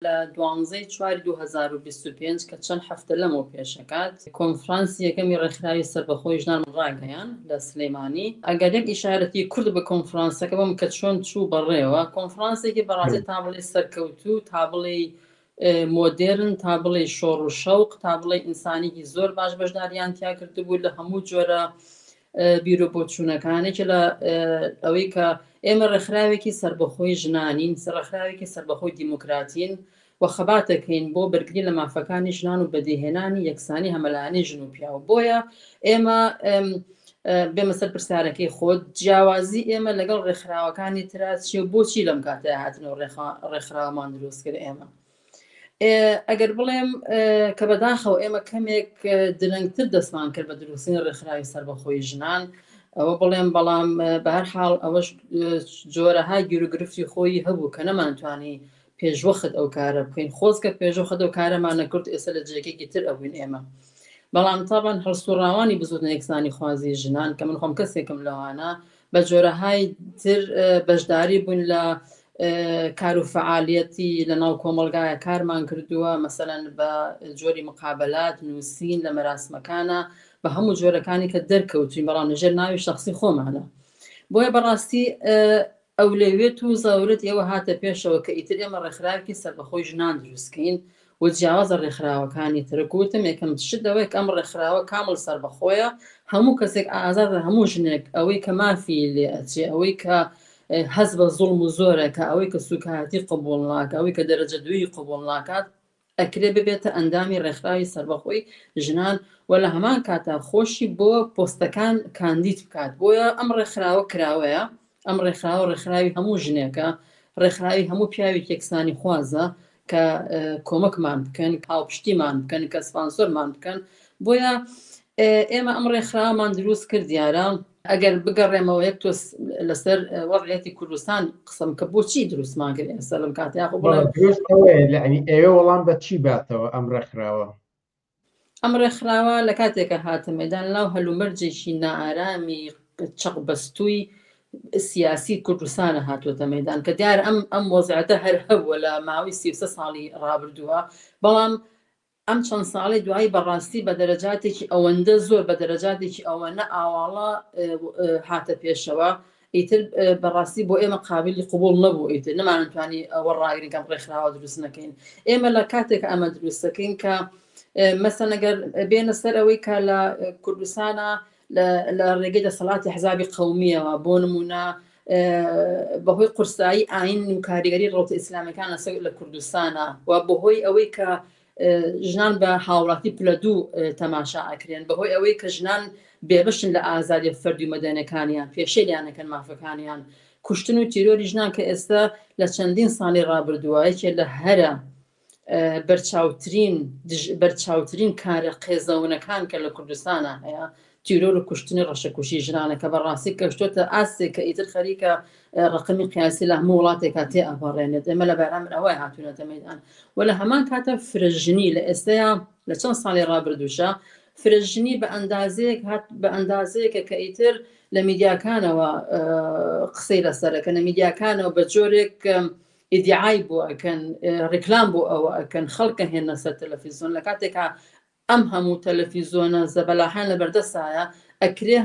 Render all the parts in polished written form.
لە دوانزەی چواری 2025 کە چەند هەفتە لەمەو پێشەکات کۆنفرانسی یەکەمی ڕێکخراوی سەربەخۆی ژنان ڕاگەیان لە سلێمانی. ئەگەر یەک ئیشارەتی کورت بە کۆنفرانسەکە بم کە چۆن چوو بەڕێوە، کۆنفرانسێکی بەڕاستی تا بڵێی سەرکەوتوو، تا بڵێی مۆدێرن، تا بڵێی شۆڕ و شەوق، تا بڵێی ئینسانێکی زۆر باش بەشداریان تیا کردبوو لە هەموو جۆرە بیرو بۆچوونەکان. یەکێ لە ئەوەی کە ئێمە ڕێکخراوێکی سەربەخۆی ژنانین، ڕێکخراوێکی سەربەخۆی دیموکراتین و خەباتەکەین بۆ بەرگری لە مافەکانی ژنان و بەدیهێنانی یەکسانی هەمەلایەنەی ژن و پیاو. بۆیە ئێمە بێمە سەر پرسیارەکەی خۆت، جیاوازی ئێمە لەگەڵ ڕێکخراوەکانی ترا چیە و بۆچی لەم کاتەیا هاتنەوە ڕێکخراومان دروست کرد؟ ئێمە ئەگەر بڵێم کە بەداخەوە ئێمە کەمێک درەنگتر دەستمان کرد بە دروستنی ڕێکخراوی سەربەخۆی ژنان، ئەوە بڵێم، بەڵام بە هەر حاڵ ئەوەش جۆرەها گیروگرفتی خۆی هەبوو کە نەمانتوانی پێشوەخت ئەو کارە بکەین. خۆزگە پێشوەخت ئەو کارەمان نەکرد، ئێستا لە جێگەیەکی تر ئەبووین ئێمە. بەڵام تابان هەڵسوڕاوانی بزوتنە یەکسانی خوازی ژنان کە من خۆم کەسێکم لەوانە، بە جۆرەهای تر بەشداری بووین لە کار و فەعالیەتی لە ناو کۆمەڵگایە کارمان کردووە، مەسەلەن بە جۆری مقابلات، نووسین لە مەراسمەکانە، بە هەموو جۆرەکانی کە دەرکەوتوین، بەڵام لەژێر ناوی شخصی خۆمانە. بۆیە بەڕاستی ئەولەویەت و زەرورەتی ئەوە هاتە پێشەوە کە ئیتر ئێمە ڕێکخراوێکی سەربەخۆی ژنان دروستکەین و جیاوازە ڕێکخراوەکانی تر. گوتم یەکەم شت ئەوەیە کە ئەم ڕێکخراوە کامڵ سەربەخۆیە، هەموو کەسێک ئازادە، هەموو ژنێک ئەوەی کە مافی لێ ئەچێ، ئەوەی کە هەست بە زوڵم و زۆرەکە، ئەوەی کە سوکایەتی قبوڵ ناکە، ئەوەی کە دەرەجە دووی قبوڵ ناکات، ئەکرێ ببێتە ئەندامی ڕێکخراوی سەربەخۆی ژنان و لە هەمان کاتا خۆشی بۆ پۆستەکان کاندید بکات. بۆیە ئەم ڕێکخراوە کراوەیە، ئەم ڕێکخراوە ڕێکخراوی هەموو ژنێکە، ڕێکخراوی هەموو پیاوێکی یەکسانی خوازە کە کۆمەکمان بکەن، هاوپشتیمان بکەن، کە سپانسۆرمان بکەن. بۆیە ئێمە ئەم ڕێکخراوەمان دروست کرد. دیارە ئەگەر بگەڕێمەوە یەک تۆز لەسەر وەزعیەتی کوردستان قسەم کە بۆچی دروستمان کرد ئێستا لەم کاتە، یاخۆ بڵێم دروست ئەوەیە یعنی ئێوە وەڵام بە چی باتەوە ئەم ڕێکخراوە؟ ئەم ڕێکخراوە لە کاتێکە هاتە مەدان ناو هەلومەرجێکی نائارامی چەق بەستووی سیاسی کوردستانە هاتووەتە مەدان کە دیار ئەم وەزعەتە هەر هەبووە لە ماوەی 33 ساڵی ڕابردووە، بەڵام ئەم چەند ساڵەی دوایی بەڕاستی بە دەرەجاتێکی ئەوەندە زۆر، بە دەرەجاتێکی ئەوەنە ئاواڵە هاتە پێشەوە، ئیتر بەڕاستی بۆ ئێمە قابلی قبوڵ نەبوو، ئیتر نەمانتوانی ئەوە ڕاگرین کەم ڕێکخراوە دروست نەکەین. ئێمە لە کاتێک ئەمە دروست دەکەین کە مەسەن ئەگەر بێنە سەر ئەوەی کە لە کوردستانە لە ڕێگەی دەسەڵاتی حزابی قەومیەوە، بۆ نمونە بەهۆی قورسایی ئاین و کاریگەری ڕەوتە ئیسلامیەکان لەسەر لە کوردستانە و بەهۆی ئەوەی کە ژنان بە هاوڵاتی پلە دوو تەماشا ئەکرێن، بەهۆی ئەوەی کە ژنان بێبەشن لە ئازادیە فەردی و مەدەنەکانیان، پێشێلیان ئەکەن مافەکانیان، کوشتن و تیرۆری ژنان کە ئێستا لە چەندین ساڵی ڕابردووە یەکێ لە هەرە بەرچاوترین بەرچاوترین کارە قێزەونەکان کە لە کوردستانە هەیە، تیرۆر و کوشتنی ڕەشەکوژی ژنانە کە بەڕاستی کەشتۆتە ئاستێک کە ئیتر خەریکە ڕقمی قیاسی لە هەموو وڵاتێکا تێ ئەپەڕێنێت. ئێمە لە بەرامبەر ئەوەی هاتوونەتە مەیدان و لە هەمان کاتە فرەژنی لە ئێستەیە لە چەند ساڵی ڕابردووشە فرەژنی بە ئەندازەیەک هات بە ئەندازەیەکە کە ئیتر لە میدیاکانەوە قسەی لەسەرەکە، لە میدیاکانەوە بە جۆرێک ئیدیعای بۆ ئەکەن، ڕیکلام بۆ ئەوە ئەکەن، خەڵکە هێنە سەر تەلەفیزیۆن، لە کاتێکا ئەم هەموو تەلەفیزۆنە زەبەلاحان لەبەردەستایە ئەکرێ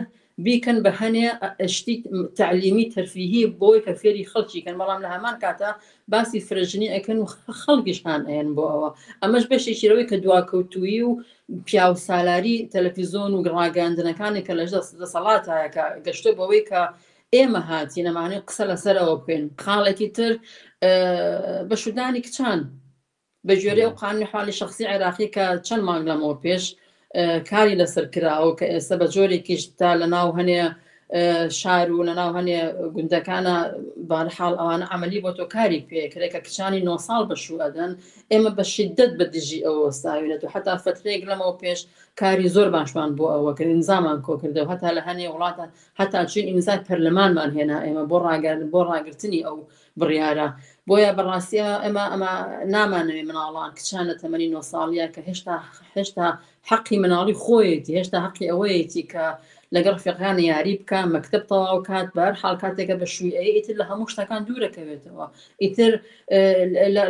بیکەن بە هەنێ شتی تەعلیمی تەرفیهی بۆی کە فێری خەڵکی کەن، بەڵام لە هەمان کاتا باسی فرەژنی ئەکەن و خەڵکیش هان ئەیەن بۆ ئەوە. ئەمەش بەشێکی لەوەی کە دواکەوتوویی و پیاوسالاری تەلەفیزۆن و ڕاگەیاندنەکانی کە لە دەسەڵاتایە کە گەشتۆ بەوەی کە ئێمە هاتین ئەمانەی قسە لەسەر ئەوە بکەین. خاڵێکی تر بەشودانی کچان بە گوێرەی ئەو قانونی حالی شخصی عێراقی کە چەند مانگ لەمەوە پێش کاری لەسەر کراوە، کە ئێستا بە جۆرێکیش تا لە ناو هەنێ شار و لە ناو هەنێ گوندەکانە بارحاڵ ئەوانە عملی بۆ تۆ کاری پێکرێت کە کچانی 9 ساڵ بە شوو ئەدەن، ئێمە بە شدت بە دژی ئەوە وەستاوینەت و حتا فترەیەک لەمەوە پێش کاری زۆر باشمان بۆ ئەوە کرد، ئیمزامان کۆ کردەوە، هەتا لە هەنێ وڵاتە هەتا چوین ئیمزای پەرلەمانمان هێنا ئێمە بۆ ڕاگەر بۆ ڕاگرتنی ئەو بڕیارە. بۆیە بەڕاستی ئێمە ئەمە نامانەوێ مناڵان کچان لە تەمەنی 9 ساڵیە کە هێشتا حەقی مناڵی خۆیەتی، هێشتا حەقی ئەوەیەتی کە لەگەڵ ڕفیقەکان یاری بکا، مەکتەب تەواو کات، بە هەر حاڵ کاتێکە بە شووی ئەیە ئیتر لە هەموو شتەکان دوورەکەوێتەوە، ئیتر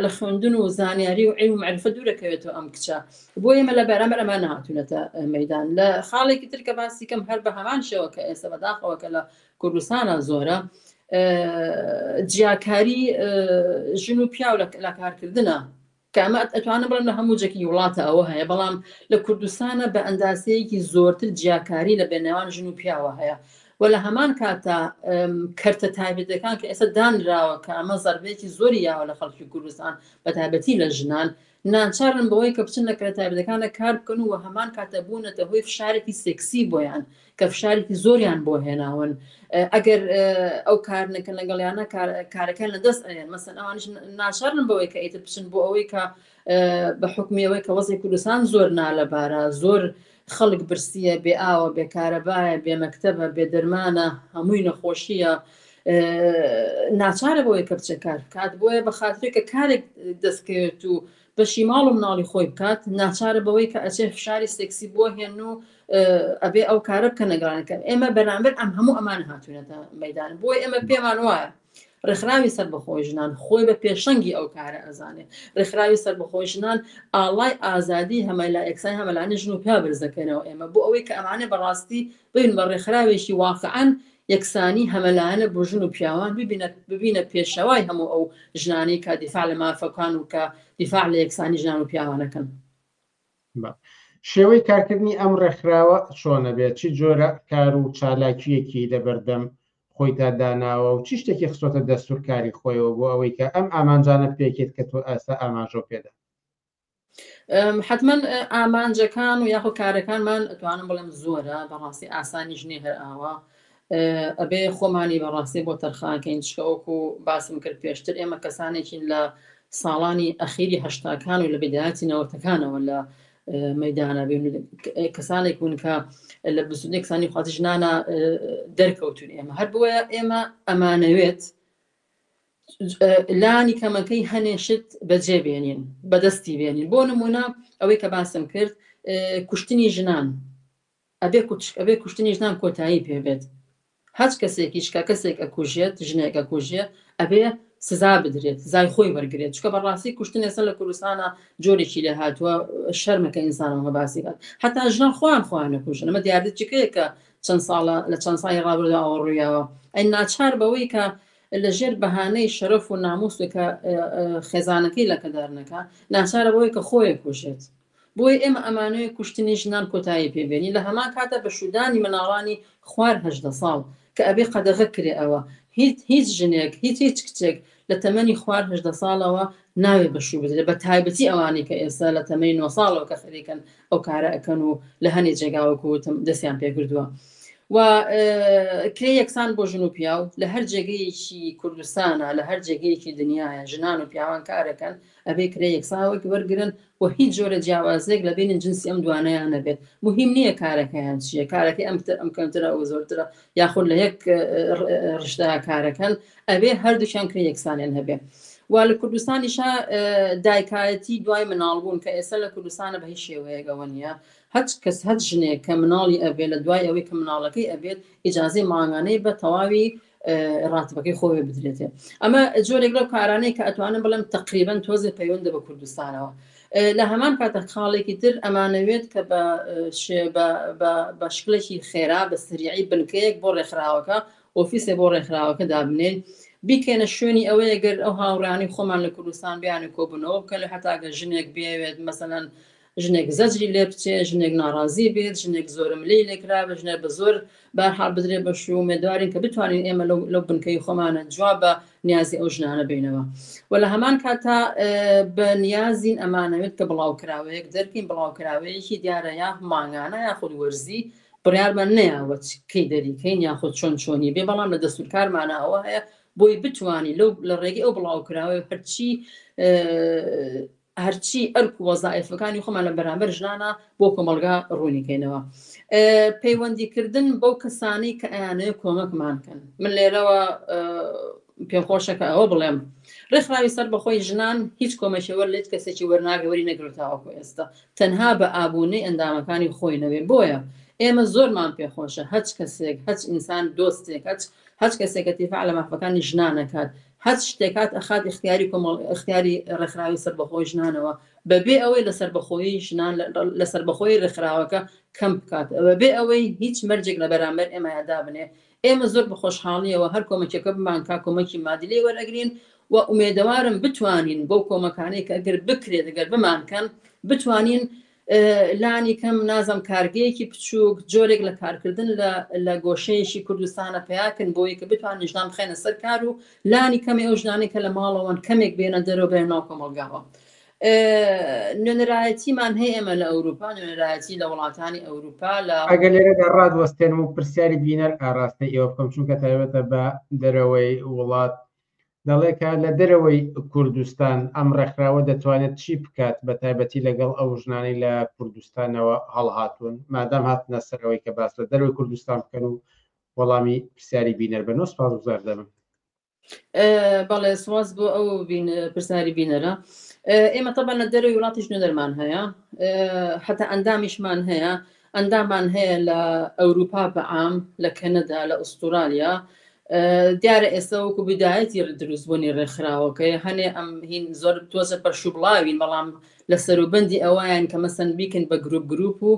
لە خوێندن و زانیاری و عیلم و مەعریفە دوورەکەوێتەوە ئەم کچە. بۆ ئێمە لە بەرامبەر ئەمان نەهاتوونەتە مەیدان. لە خاڵێکی تر کە باسی کەم هەر بە هەمان شێوە کە ئێستا بەداخەوە کە لە کوردستانە زۆرە جیاکاری ژن و پیاو لە کارکردنە کە ئەمە ئەتوانم بڵێم لە هەموو جێکی وڵاتە ئەوە هەیە بەڵام لە کوردستانە بە ئەندازەیەکی زۆرتر جیاکاری لە بێنێوان ژن و پیاوە هەیە و لە هەمان کاتا کەرتە تایبەتەکان کە ئێستا دانراوە کە ئەمە زەربەیەکی زۆری یاوە لە خەڵکی کوردستان بە تایبەتی لە ژنان ناچارن بەوەی کە بچن لە کەرتە تایبەتەکانە کار بکەن و هەمان کاتە بوونەتە هۆی فشارێکی سێکسی بۆیان کە فشارێکی زۆریان بۆ هێناون ئەگەر ئەو کار نەکەن لەگەڵیانە کارەکان لە دەست ئەیەن مەسەن ئەوانش ناچارن بەوەی کە ئیتر بچن بۆ ئەوەی کە بە حکومی ئەوەی کە وەزی کوردستان زۆر نالەبارە زۆر خەڵک برسیە بێ ئاوە بێ کارەبایە بێ مەکتەبە بێ دەرمانە هەمووی نەخۆشیە ناچارە بۆیە کە بچێ کار بکات بۆیە بە خاترێک کە کارێک دەستکەوێت و بەشی ماڵ و مناڵی خۆی بکات ناچارە بەوەی کە ئەچێ فشاری سێکسی بۆ هێن و ئەبێ ئەو کارە بکەن لەگەڵانەکەن ئێمە بەرامبەر ئەم هەموو ئەمان هاتوونەتە مەدان بۆی ئێمە پێمان وایە ڕێکخراوی سەربەخۆی ژنان خۆی بە پێشەنگی ئەو کارە ئەزانێ ڕێکخراوی سەربەخۆی ژنان ئاڵای ئازادی هەمەلا یەکسانی هەمەلانی ژن و پیا بەرز دەکەنەوە ئێمە بۆ ئەوەی کە ئەمانە بەڕاستی ببین بە ڕێکخراوێکی واقعا یەکسانی هەمەلایەنە بۆ ژن و پیاوان ببینە ببینە پێشەوای هەموو ئەو ژنانەی کە دیفاع لە مافەکان و کە دیفاع لە یەکسانی ژنان و پیاوانەکەن. شێوەی کارکردنی ئەم ڕێکخراوە چۆنە بێت؟ چ جۆرە کار و چالاکییەکی لەبەردەم خۆیتا داناوە و چی شتێکی خستۆتە دەستور کاری خۆیەوە بۆ ئەوەی کە ئەم ئامانجانە بپێکێت کە تۆ ئێستا ئاماژەو پێدا؟ حتمما ئامانجەکان و یاخۆ کارەکانمان ئەتوانم بڵێم زۆرە بەڕاستی ئاسانیش نییە هەر ئاوا ئەبێ خۆمانی بەڕاستی بۆ تەرخانکەین چکەوەکو باسم کرد پێشتر ئێمە کەسانێکین لە ساڵانی ئەخیری هەشتاکان و لە بدایەتی نەوەتەکانەوە لە مەدانە بێن کەسانێک بوون کە لە بزوتنەوەی کەسانی خوازی ژنانە دەرکەوتون ئێمە هەر بۆیە ئێمە ئەمانەوێت لانی کەمەکەی هەنێ شت بەجێ بێنین بەدەستی بێنین بۆ نمونە ئەوەی کە باسم کرد کوشتنی ژنان ئەبێ ئەبێ کوشتنی ژنان کۆتایی پێبێت هەچ کەسێکیش کە کەسێک ئەکوژێت ژنێک ئەکوژێ ئەبێ سزا بدرێت سزای خۆی وەرگێت چکە بەڕاستی کوشتن ئێستا لە کوردستانە جۆرێکی لێ هاتووە شەرمەکە ئینسانەوە باسی کات حتا ژنان خۆیان خۆیان نەکوژن ئەمە دیاردەیەکەیە کە چەند ساڵە لە چەند ساڵی ڕابردوو ئەوە ڕوویاوە ئەی ناچار بەوەی کە لە ژێر بەهانەی شەرەف و ناموس کە خێزانەکەی لەکەدار نەکا ناچارە بەوەی کە خۆی کوژێت بۆیە ئێمە ئەمانەوێ کوشتنی ژنان کۆتایی پێ بێنین لە هەمان کاتا بە شوودانی مناڵانی خوار 18 ساڵ کە ئەبێ قەدەغە کرێ ئەوە هیچ هیچ ژنێک هیچ هیچ کچێک لە تەمەنی خوار 18 ساڵەوە ناوێ بە شوو بدرێ بە تایبەتی ئەوانەی کە ئێستا لە تەمەنی 9 ساڵەوە کە خەریکن ئەو کارە ئەکەن و لە هەنێ جێگا وەکو وتم دەستیان پێکردووە و کرێ یەکسان بۆ ژن و پیاو لە هەر جێگەیەکی کوردستانە لە هەر جێگەیەکی دنیاە ژنان و پیاوان کارەکەن ئەبێ کرێ یەکسان وەک وەرگن و هیچ جۆرە جیاوازێک لە بینن جنسی ئەم دوانەیان نەبێت مهم نییە کارەکەیان چییە کارەکەی ئەم ئەم کەمترە ئەو زۆرترە یاخود لە یەک ڕشتە کارەکەن ئەبێ هەردووکیان کرێ یەکسانیان هەبێ و لە کوردستانیشا دایکایەتی دوای مناڵبوون کە ئێستا لە کوردستانە بە هیچ شێوەیەکەوە نییە هەچ کەس هەچ ژنێک کە مناڵی ئەبێت لە دوای ئەوەی کە مناڵەکەی ئەبێت ئیجازەی مانگانەی بە تەواوی ڕاتبەکەی خۆێ بدرێتێ ئەمە جۆرێک لەو کارانەی کە ئەتوانم بڵێم تقریبا تۆزێ پەیوەندە بە کوردستانەوە لە هەمان کاتە خاڵێکی تر ئەمانەوێت کە بە بە شکلێکی خێرا بە سریعی بنکەیەک بۆ ڕێکخراوەکە ئۆفیسێ بۆ ڕێکخراوەکە دابنێین بیکەینە شوێنی ئەوەیە گەر ئەو هاوڕێیانەی خۆمان لە کوردستان بیان و کۆبوونەوە بکەن لە هەتا گەر ژنێک بێوێت مەسەلەن ژنێک زەجری لێ بچێ ژنێک ناڕازی بێت ژنێک زۆرم لێی لێکرا بە ژنێک بە زۆر بارحاڵ بدرێ بە شوو ئومێدوارین کە بتوانین ئێمە لەو لەو بنکەی خۆمانە جواب بە نیازی ئەو ژنانە بینەوە و لە هەمان کاتا بە نیازین ئەمانەوێت کە بڵاوکراوەیەک دەرکەین بڵاوکراوەیەکی دیارە یا مانگانە یاخود وەرزی بڕیارمان نەیاوە کەی دەریکەین یاخود چۆن چۆنی بێ بەڵام لە دەستورکارمانە ئەوە هەیە بۆی بتوانی لەو لە ڕێگەی ئەو بڵاوکراوەی هەرچی هەرچی ئەرک و وەزائفەکانی خۆمان لە بەرامبەر ژنانە بۆ کۆمەڵگا ڕوونیکەینەوە پەیوەندیکردن بەو کەسانی کە ئەیانەوێ کۆمەکمان کەن من لێرەوە پێم خۆشە کە ئەوە بڵێم ڕێکخراوی سەر بەخۆی ژنان هیچ کۆمەکی وەر لە هیچ کەسێکی وەرناگە وەری نەگرتاوەکو ئێستا تەنها بە ئابوونەی ئەندامەکانی خۆی نەبێ بۆیە ئێمە زۆرمان پێخۆشە هەچ کەسێک هەچ ئینسان دۆستێک هەچ هەچ کەسێک کە دیفاع لە مافەکانی ژنان ئەکات هەچ شتێک هات ئەخات ئیختیاری کۆمەڵ ئیختیاری ڕێکخراوی سەربەخۆی ژنانەوە بەبێ ئەوەی لە سەربەخۆیی ژنان لە سەربەخۆیی ڕێکخراوەکە کەم بکات بەبێ ئەوەی هیچ مەرجێک لە بەرامبەر ئێمەیا دابنێ ئێمە زۆر بە خۆشحاڵیەوە هەر کۆمەکێکە بمانکا کۆمەکی مادی لێ وەرئەگرین و ئومێدەوارم بتوانین بەو کۆمەکانەی کە ئەگەر بکرێت گەر بمانکەن بتوانین لانی کەم نازم کارگەیەکی بچووک جۆرێک لە کارکردن لە لە گۆشەیەکی کوردستانە پیاکن بۆی کە بتوانین ژنان بخەینە سەر کار و لانی کەمی ئەو ژنانەی کە لە ماڵەوەن کەمێک بێنە دەرەوە بێنە ناو کۆمەڵگاوە. نوێنەرایەتیمان هەیە ئێمە لە ئەوروپا نوێنەرایەتی لە وڵاتانی ئەوروپا لە ئەگەر لێرەدا ڕادوەستێنم و پرسیاری بینەر ئاراستەی ئێوە بکەم چونکە تایبەتە بە دەرەوەی وڵات دەڵێ کە لە دەرەوەی کوردستان ئەم ڕێکخراوە دەتوانێت چی بکات بە تایبەتی لەگەڵ ئەو ژنانەی لە کوردستانەوە هەڵهاتوون مادام هاتنە سەرەوەی کە باس لە دەرەوەی کوردستان بکەن و وەڵامی پرسیاری بینەر بن و سپاسگوزار دەبم. بەڵێ سواز بۆ ئەو پرسیاری بینەرە ئێمە تەبەن لە دەرەوەی وڵاتیش نوێنەرمان هەیە حتا ئەندامیشمان هەیە ئەندامان هەیە لە ئەوروپا بە عام لە کەنەدا لە ئوسترالیا دیارە ئێستا وەکو بدایەتی دروستبوونی ڕێکخراوەکەی هەنێ ئەم هین زۆر تۆزە پەرشوبڵاوین بەڵام لە سەروبەندی ئەویان کە مەسەن بیکن بە گروپ گروپ و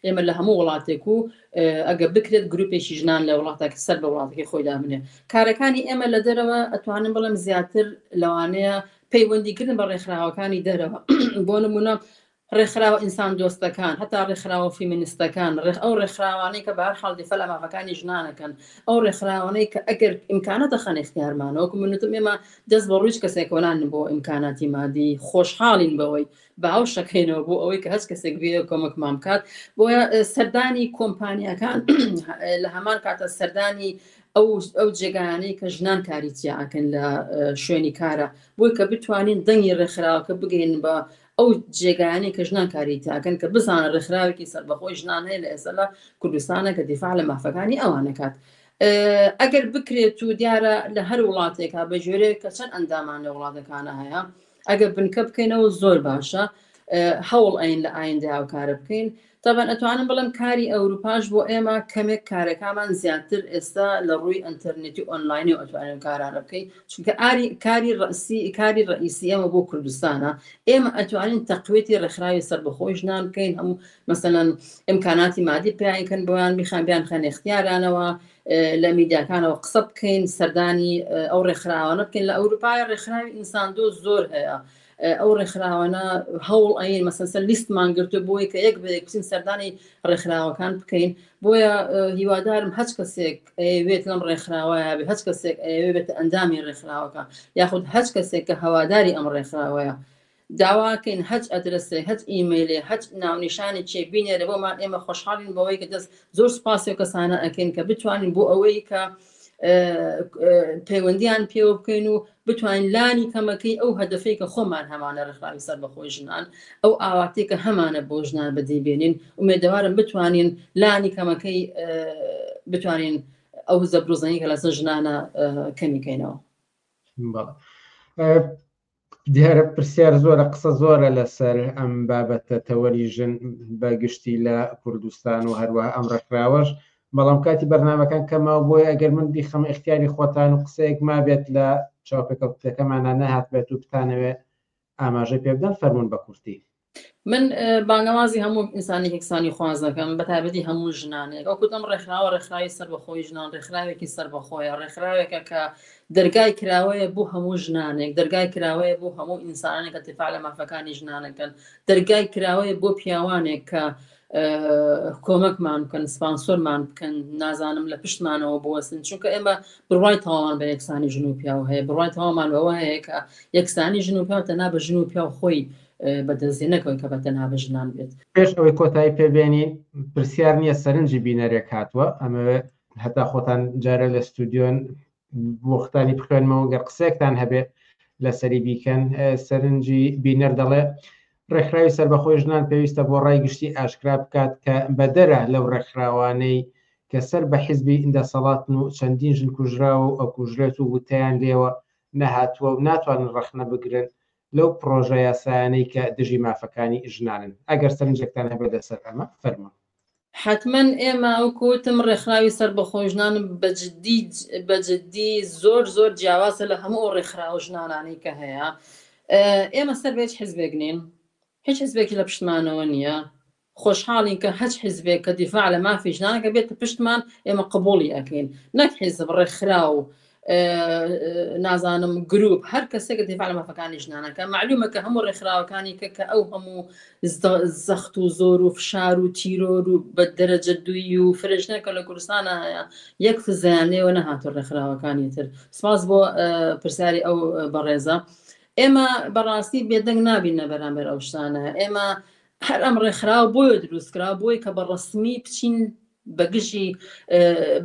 ئێمە لە هەموو وڵاتێک و ئەگە بکرێت گروپێکی ژنان لە وڵاتەکە سەر بە وڵاتەکەی خۆی دابنێ کارەکانی ئێمە لە دەرەوە ئەتوانم بڵێم زیاتر لەوانەیە پەیوەندیکردن بە ڕێکخراوەکانی دەرەوە بۆ نمونە ڕێکخراوە ئینسان دۆستەکان هەتا ڕێکخراوە فیمینستەکان ڕێخ ئەو ڕێکخراوانەی کە بەهەر حاڵ دیفاع لە مافەکانی ژنانەکەن ئەو ڕێکخراوانەی کە ئەگەر ئیمکانات دەخەنە ئیختیارمانەوە وەکو من وتم ئێمە دەست بە ڕووی هیچ کەسێکەوە نانین بۆ ئیمکاناتی مادی خۆشحاڵین بەوەی باوەش ئەکەینەوە بۆ ئەوەی کە هەچ کەسێک بێ کۆمەکمان بکات بۆیە سەردانی کۆمپانیاکان لە هەمان کاتە سەردانی ئەو ئەو جێگایانەی کە ژنان کاری تیا ئەکەن لە شوێنی کارە بۆی کە بتوانین دەنگی ڕێکخراوەکە بگەین بە ئەو جێگایانەی کە ژنان کاری تیاکەن کە بزانن ڕێکخراوێکی سەربەخۆی ژنان هەیە لە ئێستا لە کوردستانە کە دیفاع لە مافەکانی ئەوانەکات ئەگەر بکرێت و دیارە لە هەر وڵاتێکا بە ژێرەیە کە چەند ئەندامان لە وڵاتەکانە هەیە ئەگەر بنکە بکەینەوە زۆر باشە هەوڵ ئەین لە ئایندە ئەو کارە بکەین تەبەن ئەتوانم بڵێم کاری ئەوروپاش بۆ ئێمە کەمێک کارەکانمان زیاتر ئێستا لە ڕووی ئەتەرنێتی ئۆنلاینی و ئەتوانین کارانە بکەین چونکە ئاری کاری ڕەسی کاری ڕئیسی ئێمە بۆ کوردستانە ئێمە ئەتوانین تەقوێتی ڕێکخراوی سەربەخۆی ژنان بکەین هەموو مەسەلەن ئیمکاناتی مادی پیاکەن بۆیان بیخان بیان خەن اختیارانەوە لە میدیاکانەوە قسە بکەین سەردانی ئەو ڕێکخراوانە بکەین لە ئەوروپای ڕێکخراوی ئینسان دۆ زۆر هەیە ئەو ڕێکخراوانە هەوڵ ئەین مەسەسە لیستمان گرتو بۆی کە یەک بە یەک بچین سەردانی ڕێکخراوەکان بکەین بۆیە هیوادارم هەچ کەسێک ئەیەوێت لەم ڕێکخراوەیە بێ هەچ کەسێک ئەیەوێت بێتە ئەندامی ڕێکخراوەکە یاخود هەچ کەسێک کە هەواداری ئەم ڕێکخراوەیە داواکەین هەچ ئەدرەسێ هەچ ئیمەیلێ هەچ ناونیشانێکێ بینێرە بۆمان ئێمە خۆشحاڵین بەوەی کە دەست زۆر سوپاسی ئەو کەسانە ئەکەین کە بتوانین بۆ ئەوەی کە پەیوەندیان پێوە بکەین و بتوانین لانی کەمەکەی ئەو هەدەفەی کە خۆمان هەمانە ڕێکخراوی سەربەخۆی ژنان ئەو ئاواتەی کە هەمانە بۆ ژنان بەدی بێنین ئومێدەوارم بتوانین لانی کەمەکەی بتوانین ئەو زەبروزەنی کە لەسەر ژنانە کەمی کەینەوە. دیارە پرسیار زۆرە قسە زۆرە لەسەر ئەم بابەتە تەوەری ژن بە گشتی لە کوردستان و هەروەها ئەم ڕێکخراوەش بەڵام کاتی بەرنمەکان کەمەوە بۆیە ئەگەر من بیخەمە ئیختیاری خۆتان و قسەیەک مابێت لە چاوپێکەوتەکەمانە نەهاتبێت و بتانەوێ ئاماژەی پێ بدەن فەرمونون بە کورتی. من بانگەوازی هەموو ئینسانی یەکسانی خواز دەکەم بە تایبەتی هەموو ژنانێک ئەو کوتم ڕێکخراوە ڕێکخراوی سەربەخۆی ژنان ڕێکخراوێکی سەربەخۆیە ڕێکخراوێکە کە دەرگای کراوەیە بۆ هەموو ژنانێک دەرگای کراوەیە بۆ هەموو ئینسانێک کە دیفاع لە مافەکانی ژنانەکەن دەرگای کراوەیە بۆ پیاوانێک کە کۆمەکمان بکەن سپانسۆرمان بکەن نازانم لە پشتمانەوە بوەستن چونکە ئێمە بڕوای تەواوان بە یەکسانی ژن و پیاو هەیە بڕوای تەواومان بەوە هەیە کە یەکسانی ژن و پیاو تەنها بە ژن و پیاو خۆی بەدەستێ نەکەون کە بە تەنها بە ژنان بێت. پێش ئەوەی کۆتایی پێ بێنین پرسیار نییە سەرنجی بینەرێک هاتووە ئەمەوێ هەتا خۆتان جارێ لە ستودیۆن بۆختانی بخوێنمەوە گەر قسەیەکتان هەبێ لەسەری بیکەن سەرنجی بینەر دەڵێ ڕێکخراوی سەربەخۆی ژنان پێویستە بۆ ڕای گشتی ئاشکرا بکات کە بەدەرە لەو ڕێکخراوانەی کە سەر بە حیزبی دەسەڵاتن و چەندین ژن کوژراوە و ئەکوژرێت و وتەیان لێوە نەهاتووە و ناتوانن ڕەخنە بگرن لەو پڕۆژە یاسایانەی کە دژی مافەکانی ژنانن. ئەگەر سەرنجێکتان هەبێت لەسەر ئەمە فەرموون. حەتمەن ئێمە وەکو وتم ڕێکخراوی سەربەخۆی ژنان بە جدی بە جدی زۆر زۆر جیاوازە لە هەموو ئەو ڕێکخراوە ژنانانەی کە هەیە. ئێمە سەر بە هیچ حزبێک نین، هیچ حزبێکی لە پشتمانەوە نییە. خۆشحاڵین کە هەچ حزبێک کە دیفاع لە مافی ژنانەکە بێتە پشتمان ئێمە قبوڵی ئەکەین، نەک حیزب، ڕێکخراو، نازانم گروپ، هەر کەسێک دیفاع لە مافەکانی ژنانەکە. معلومە کە هەموو ڕێکخراوەکانی کە کە ئەو هەموو زەخت و زۆر و فشار و تیرۆر و بە دەرەجە دووی و فرەژنەکە لە کوردستانە هەیە یەک فزیان لێوە نەهاتوو ڕێکخراوەکانی تر. سپاس بۆ پرسیاری ئەو بەڕێزە. ئێمە بەڕاستی بێدەنگ نابین لە بەرامبەر ئەو شتانە. ئێمە هەر ئەم ڕێکخراو بۆیە دروستکرا بۆی کە بە ڕەسمی بچین بەگژی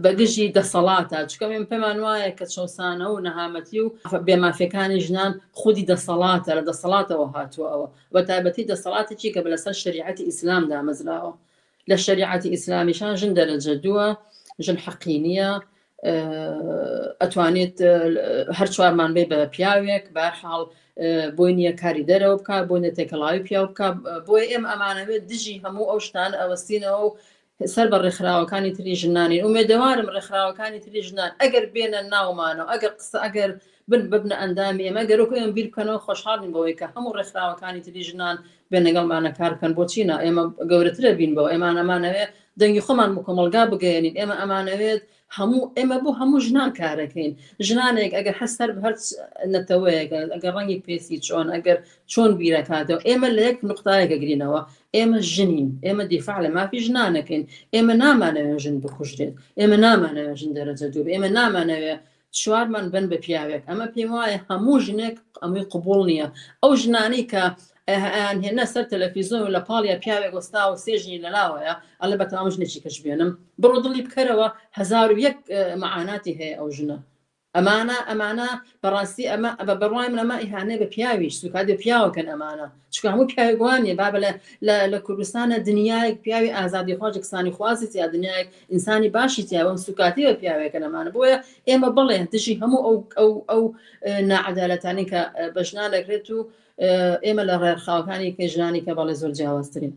بەگژی دەسەڵاتە، چونکە ئێمە پێمان وایە کە چەوسانەوە و نەهامەتی و بێمافیەکانی ژنان خودی دەسەڵاتە، لە دەسەڵاتەوە هاتووە ئەوە، بە تایبەتی دەسەڵاتێکی کە لەسەر شەریعەتی ئیسلام دامەزراوە. لە شەریعەتی ئیسلامیشان ژن دەرەجە دووە، ژن حەقی نییە، ئەتوانێت هەر چوارمان بێ بە پیاوێک، بەهەرحاڵ بۆی نییە کاری دەرەوە بکە، بۆی نییە تێکەڵاوی پیاو بکە. بۆیە ئێمە ئەمانەوێت دژی هەموو ئەو شتانە ئەوەستینەوە و سەر بە ڕێکخراوەکانی تری ژنانین. ئومێدەوارم ڕێکخراوەکانی تری ژنان ئەگەر بێنە ناومانەوە، ئەگەر قسە ئەگەر بن ببنە ئەندامی ئێمە، ئەگەر وەکو ئێمە بیر بکەنەوە خۆشحاڵین بەوەی کە هەموو ڕێکخراوەکانی تری ژنان بێن لەگەڵمانە کار بکەن. بۆچی نا؟ ئێمە گەورەترە بین بەوە. ئێمە ئەمانەوێت دەنگی خۆمان بۆ کۆمەڵگا بگەیەنین. ئێمە ئەمانەوێت هەموو ئێمە بۆ هەموو ژنان کارەکەین. ژنانێک ئەگەر هەر سەر هەر نەتەوەیەک، ئەگەر ڕەنگی پێستی چۆن، ئەگەر چۆن بیرەکاتەوە، ئێمە لە یەک نقطایەکە گرینەوە. ئێمە ژنین، ئێمە دیفاع لە مافی ژنانەکەین. ئێمە نامانەوێت ژن بکوژرێت، ئێمە نامانەوێت ژن دەرەجە دوو، ئێمە نامانەوێت چوارمان بن بە پیاوێک. ئەمە پێم وایە هەموو ژنێک ئەمەی قبوڵ نییە. ئەو ژنانەی کە ئەیان هێنا سەر تەلەفیزۆن و لە پاڵیا پیاوێک وەستا و سێ ژنی لەلاوەیە، ئەڵێ بە تەمام ژنێکی کەش بێنم، بڕۆ دڵی بکەرەوە، 1001 مەعاناتی هەیە ئەو ژنە. ئەمانە ئەمانە بەڕاستی ئەمە بە بڕوای من ئەمە ئیهانەیە بە پیاویش، سوکایەتی بە پیاوەکەن ئەمانە، چونکە هەموو پیاوێک وا نییە. بابە لە لە لە کوردستانە دنیایەک پیاوی ئازادیخواز یەکسانی خوازی تیا، دنیایەک ئینسانی باشی تیا، بەم سوکاتی بە پیاوێکەن ئەمانە. بۆیە ئێمە بەڵێ دژی هەموو ئەو ئەو ئەو ناعەدالەتانەی کە بە ژنان دەکرێت و ئێمە لە ڕێکخراوەکانی کە ژنانی کە بەڵێ زۆر جیاوازترین.